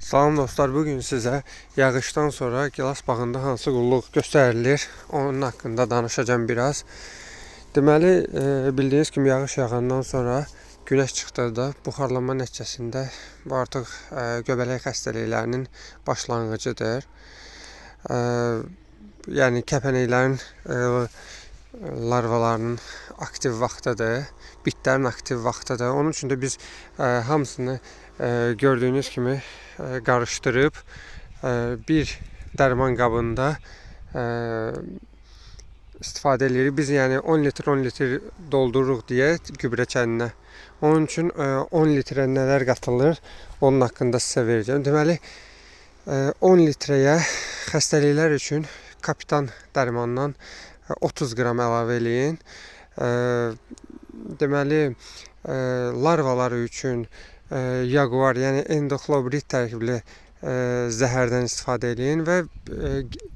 Salam dostlar, bugün sizə yağışdan sonra gilas bağında hansı qulluq göstərilir, onun haqqında danışacağım biraz. Deməli, bildiyiniz kimi yağış yağandan sonra günəş çıxdıqda buxarlanma nəticəsində bu artıq göbələk xəstəliklərinin başlanğıcıdır. Yəni kəpənəklərin larvalarının aktiv vaxtıdır, bitlərin aktiv vaxtıdır. Onun üçün də biz hamısını gördüyünüz kimi qarışdırıb bir dərman qabında istifadə edirik. Biz yəni 10 litr 10 litr doldururuq deyə gübrə çəninə. Onun üçün 10 litrə nələr qatılır, onun haqqında sizə verəcəm. Deməli, 10 litrəyə xəstəliklər üçün kapitan dərmandan 30 qram əlavə eləyin. Deməli, larvaları üçün Jaguar, yəni endoxlobrid tərkibli zəhərdən istifadə eləyin və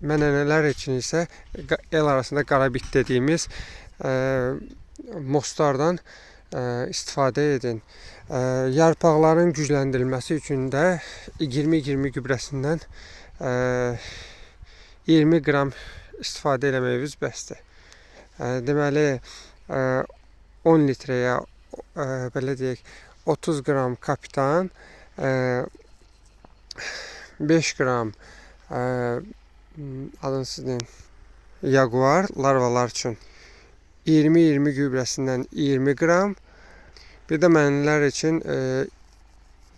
mənənələr üçün isə el arasında qara bit dediyimiz mostardan istifadə edin. Yarpaqların gücləndirilməsi üçün də 20-20 gübrəsindən 20 qram istifadə eləməyiniz bəsdir. Deməli, 10 litrəyə belə deyək, 30 qram kapitan, 5 qram adını siz deyin, Jaguar larvalar üçün 20-20 gübrəsindən 20 qram, bir də mənlər üçün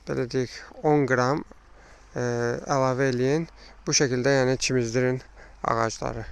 belə deyək, 10 qram əlavə eləyin. Bu şəkildə yəni çimizdirin ağacları.